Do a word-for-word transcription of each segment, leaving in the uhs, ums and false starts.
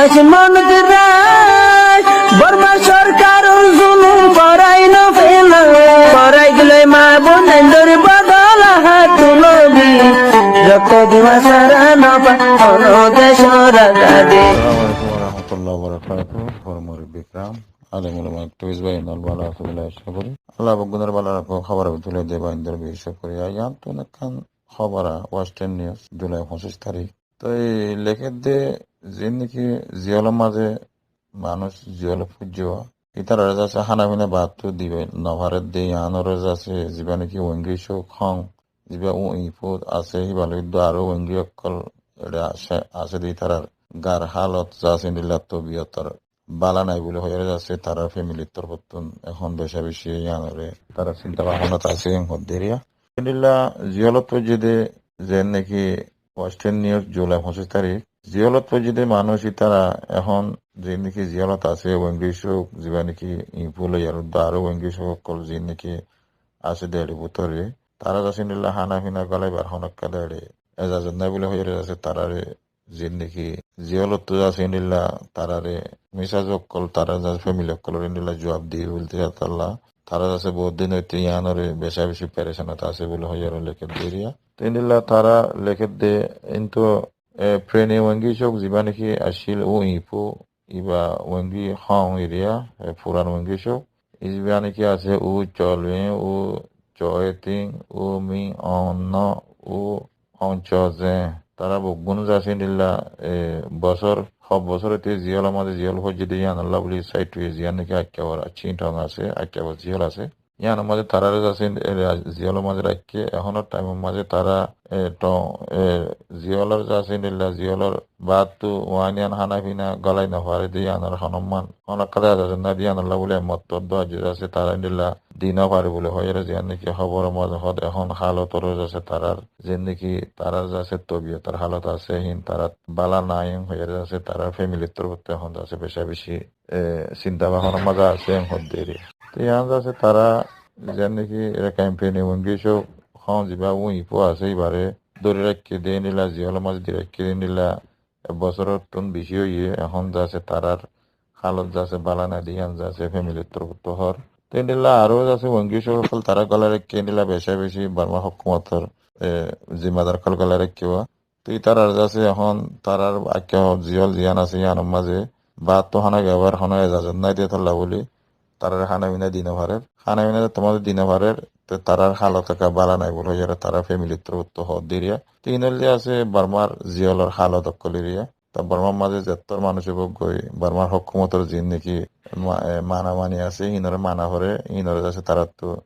Ducmon Irai, Borma sorkaror zulum forai no fela, forai dile ma bonaindor bodol ahat tulobi, rokto diwa sara no pa, hono decor azadi. Assalamu alaikum warahmatullahi wabarakatuh. Formori Bikram, alem ulama, activist bái, nol bala asó buli aca gorí. Allah beggúnore bala rakók, hóbor tuli de báindor beci cúkuriya. Yián to ekkán hóbor, Western News, July foñsic tarík. Toi lekédde, zinneki ziyólor mazé manúic ziyólot foijjé, ítarare zasé hána fina baáttu diba nofaredde, yiánoré zasé ziba neki wengi cók hon, ziba u ifut asé, híba loi dó aró wengi ókkol eçe asé, asé de ítarar gar hálot zasé endilla tobiyotor bála nai buli hoiyóre zasé, tarár femilir torfóttun ehón beca beci yiánoré tará sinta bábonat asé en hoddé eriya. Endilla ziyólot foijjé de, zen neki Western News, July foñsic tarík, ziyólot foijjé de manúic ítara ehón zen neki ziyólot asé, wengi cók, ziba neki ifu loiyaré dó aró wengi cók ókkol zen neki asé de eçe bútore, tará zasé endilla hána fina gólaibar honó ekká de eçe ezazot nai buli hoiyóre zasé taráre zinneki ziyólottu zasé endilla taráre misas ókkol, tarár zasé femili ókkolore endilla juab diye buli tará, tará zasé bout din óite yiánoré beca beci perecanot asé buli hoiyóre lekédde eriya. Te endilla tará lekédde, kintu, e, Prene wengi cók ziba neki accíl u ifu, íba wengi hon eriya, e, furan wengi cók. Íba neki asé u colin, u coetin, u min onno, u oncozen. Tará beggún zasé endilla, e, bosór, hob bosór ete ziyólor mazé ziyól foijjé de yiánolla buli saitue, ziyán neki Akkafor accín thong asé, Akkafor ziyól asé. Yiánor mazé taráre zasé endilla ziyólor mazé raikké, ehónor thaimor mazé tará, e, thong, e, ziyólor zasé endilla ziyólor baáttu wáin yián hána fina gólai nofaré de yiánor honó man, honó ekká de ezazot nai de yiánolla buli emottor dó aijjó zasé tará endilla di nofaré buli hoiyóre ziyán neki hóboror mazé hoó de ehón hálotor zasé tarár zen neki tarár zasé tobiyotor hálot asé hín tarár bála nai en hoiyóre zasé tarár femilir torfóttu ehón zasé beca beci, e, sinta bábonat mazé asé en hoddé eriya. Te yián zasé tará zen neki Rakhine Prene wengi cók hon ziba u ifu asé íbaré dóri raikké de endilla ziyólor mazé di raikké de endilla ek bosórottún beci óiye, ehón zasé tarár hálot zasé bála nai de yián zasé femilir torfóttu hoór. Te endilla aró zasé wengi cók ókkol tará gólai raikké endilla beca beci Borma hókumotor, e, zimmadar ókkol gólai raikké ba. Te ítarar zasé ehón tarár Akkafor ziyól ziyán asé yiánor mazé baáttu hána gebar honó ezazot nai de tolla buli taráre hána fina di nofarér. Hána fina zettór mazé di nofarér, te tarár hálot ekká bála nai buli hoiyóre tarár femilir torfóttu hoddé eriya. Te hínolla asé Bormar ziyólor hálot ókkol eriya. Te Bormar mazé zettór manúic óibou goi, Bormar hókumotor zen neki ma-, e, mana mani asé, hínoré mana foré, hínoré zasé taráttu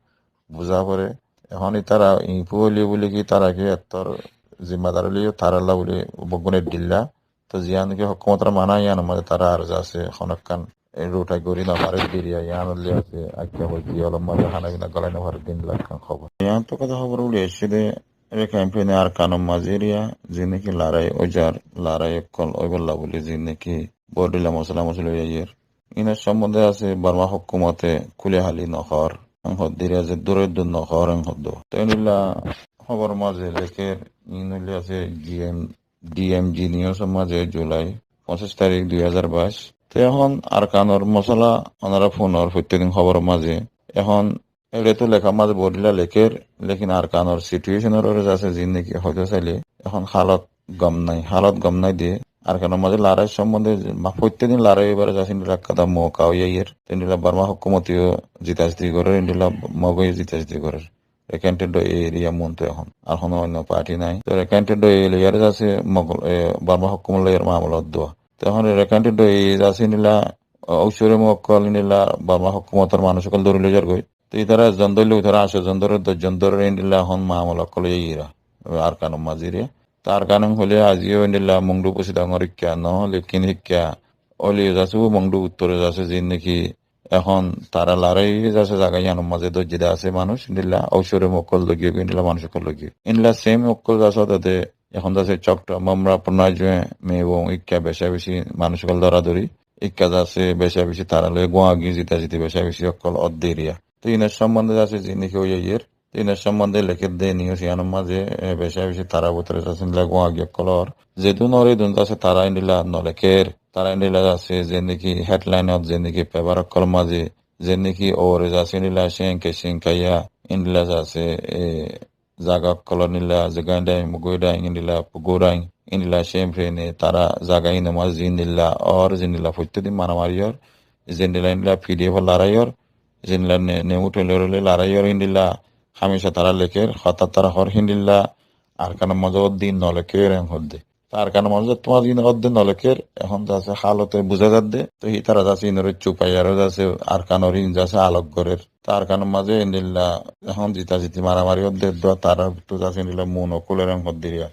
buza foré. Ehón ítara ifu óile buli ki tará ki ettór zimmadar óile yó tarálla buli beggúne dhilla. To ziyán ki hókumotor mana yiánor mazé tará ar zasé honó ekkán e rutai gorí nofaré de eriya, yián óile asé Akkafor ziyólor mazé hána fina gólai nofaré de endilla ekkán hóbor. Yián to hotá hóbor uli aiccé de Rakhine Prene Arkanor mazé eriya, zen neki larai óijar, larai ókkol óibolla buli zen neki bout dhilla mosola mosoli ói aiyér. Inor sombonde asé Borma hókumote kúli háli nohoór en hoddé eriya, ze dure dur nohoór en hoddé. To endilla hóbor mazé lekér, in óile asé G M, D M G News or mazé July foñsic tarík dui házar baic. Te ehón Arkanor mosola onora funor foittí din hóboror mazé. Ehón eçe to lekár mazé bout dhilla lekér, lekin Arkanor situation or uore zasé zen neki hoitó saile ehón hálot gom nai, hálot gom nai de. Arkanor mazé larai sombonde ma-, foittí din larai óibar zasé endilla ekkán mouka ói aiyér. Te endilla Borma hókumote yó zita ziti gorér, endilla Mog e yó zita ziti gorér. Rakhine State or eriya muúntu ehón ar honó oinno party nai. To Rakhine State or eriya loiyaré zasé Mogol, e, Borma hókumot loiyaré mamela dua. To ehón Rakhine State or eriya zasé endilla, o, óucure mokkol endilla Borma hókumotor manúic ókkol dóri loizar goi. To ítara zon dóille ítara añcó zon dóre, doc zon dóre endilla ehón mamela ókkol loiyaré Arkanor mazé eriya. To Arkan en hoilé aijjó endilla Mongdu Busidang or ikká no, lekin ikká óile zasé u Mongdu uttore zasé zen neki Ehón tará larai zasé zaga yíanor mazé dóijje de asé manúic, endilla óucure mokkol loigiyói, endilla manúic ókkol loigiyói. Endilla same ókkol zasé de, ehón zasé Chokta, Mamra, Pnaijue, Mewbong, ikká beca beci manúic ókkol dóradóri, ikká zasé beca beci tará loi guáñgi zita ziti beca beci ókkol ódde eriya. Te inor sombonde zasé zin niki ói aiyér, te inor sombonde lekér de news yíanor mazé, e, beca beci tará bútore zasé endilla guáñgi ókkol ór. Zedún ór edún zasé tará endilla no lekér. Tará endilla zasé, zendilla ki headline ot, zendilla ki paper ókkolor mazé, zendilla ki ore zasé endilla cénke cénkaiya, endilla zasé, e, zaga ókkol endilla, Zegaindain, Mugoidain, endilla Pugoidain, endilla cénfene, tará zaga inor mazé zendilla or, zendilla foittí din maramari or, zendilla endilla P D F lorái or, zendilla ne-, New Delhi lorái or, endilla hámica tará lekér, hotá tará hoór, héndilla Arkanor mazé ódde nolekér en hoódde. Te Arkanor mazé tuáñr zin ódde nolekér, ehón zasé hálote buzá zadde. Te hítara zasé inore cúpaiyaré zasé Arkanor in zasé alok gorér. Te Arkanor mazé endilla ehón zita ziti maramari ódde dua tarár bútore zasé endilla mu no kúler en hoódde riya.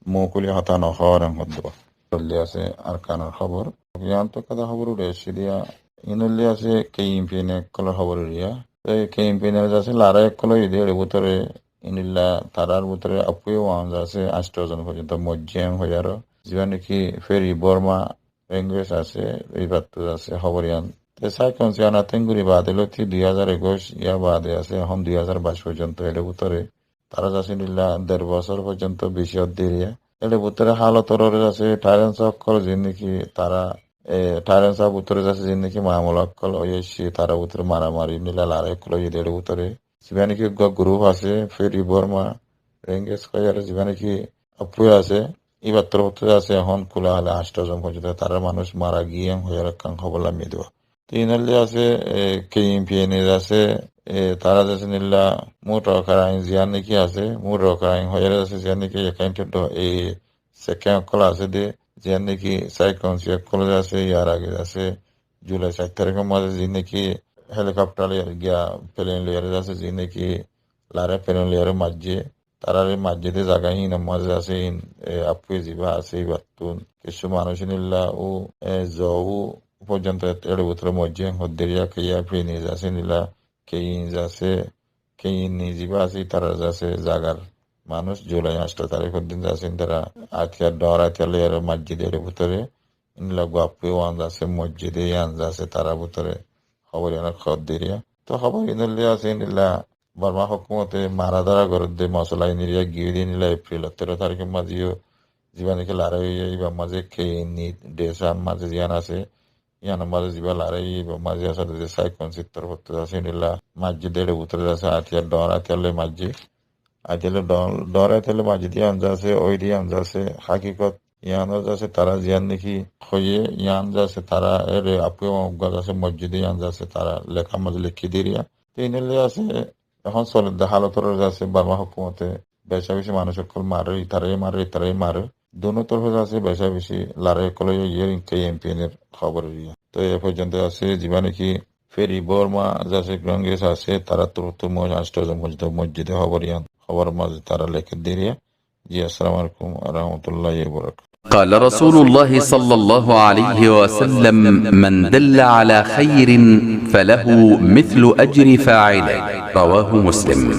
Mu kúli hotá no hoór en hoódde dua. Óile asé Arkanor hóbor. Yián to keda hóbor uçé aiccé diya. In óile asé K M P N ókkolor hóbor riya. Te K M P N zasé larái ókkol óiye dé, ér bútore endilla tarár bútore afuwa uán zasé ancto zon foijjonto moijjé en hoiyaró. Zibá niki Ferry Burma Rangers asé, íbattú zasé hóbor yián. Te Cyclone Cian attún gori baade lóti dui házar ekuic, yar baade asé ehón dui házar baic foijjonto ér bútore tará zasé endilla der bosór foijjonto beci ódde riya. Ér bútore hálot or zasé tyrants ókkol zendilla ki tará, e, tyrants or bútore zasé zendilla ki mamela ókkol ói aiccé, tarár bútore maramari endilla larái ókkol óiye dé ér bútore. Zibá niki uggwá group asé, Ferry Burma Rangers hoiyaré zibá niki afuwa asé, íbar torfóttu zasé ehón kúla hale ancto zon foijjonto tarár manúic mara giyé en hoiyaré ekkán hóbor laimé dua. Te in óile asé, e, K M P N zasé, e, tará zasé endilla Mutakain ziyán niki asé, Mutakain hoiyaré zasé ziyán niki ekkán to, e, sekén ókkol asé dé, ziyán niki Cyclone Cian ókkol zasé, yar age zasé, Julai sair taríkor mazé zin niki helicopter loiyaré giya, plane loiyaré zasé, zin niki larái plane loiyaré maijjé, taráre maijjé dé zaga hínor mazé zasé hín, e, afuwa zibá asé íbattún kessú manúic endilla u, e, zo u foijjonto ér bútore moijjé en hoódde riya. K M P N zasé endilla, K M P N zasé, K M P N zibá asé, tará zasé zagar manúic Julai ancto taríkor din zasé, tará átiyar, dhoóñr átiyar loiyaré maijjé dé ér bútore. Endilla uggwá afuwa uán zasé, moijjé dé yián zasé tarár bútore hóbor yián hoódde riya. To hóbor in óile asé endilla Borma hókumote mara dóra gorédde mosola in riya giyé dé endilla April or teró taríkor mazé yó zibá niki larái óiye, íbar mazé K N I desan mazé ziyán asé, yiánor mazé zibá larái óiye, íbar mazé asé dé Cyclone Cian or torfóttu zasé endilla maijjé dé ér bútore zasé átiyar, dhoóñr átiyar loi maijjé. Átiyar loi dhoóñr, dhoóñr átiyar loi maijjé dé yián zasé, ói dé yián zasé, hákikot yián zasé tará ziyán niki hoiyé, yián zasé tará ér afuwa uggwá zasé moijjé dé yián zasé tará lekár mazé lekí dé riya. Te in óile asé, ehón soledde hálot or zasé Borma hókumote beca beci manúic ókkol marer, ítarare marer, ítarare marer. Dunó torfóttu zasé beca beci larái ókkol óiye, K M P N or hóbor riya. To e foijjonto asé, zibá niki Ferry Burma zasé Rangers asé, tarár torfóttu moijjé, ancto zon foijjonto moijjé dé hóbor yián, hóbor mazé tará lekér dé riya. Ji, assalamu alaikum wa rahmatullahi wa barakatuh. قال رسول الله صلى الله عليه وسلم: من دل على خير فله مثل أجر فاعله. رواه مسلم.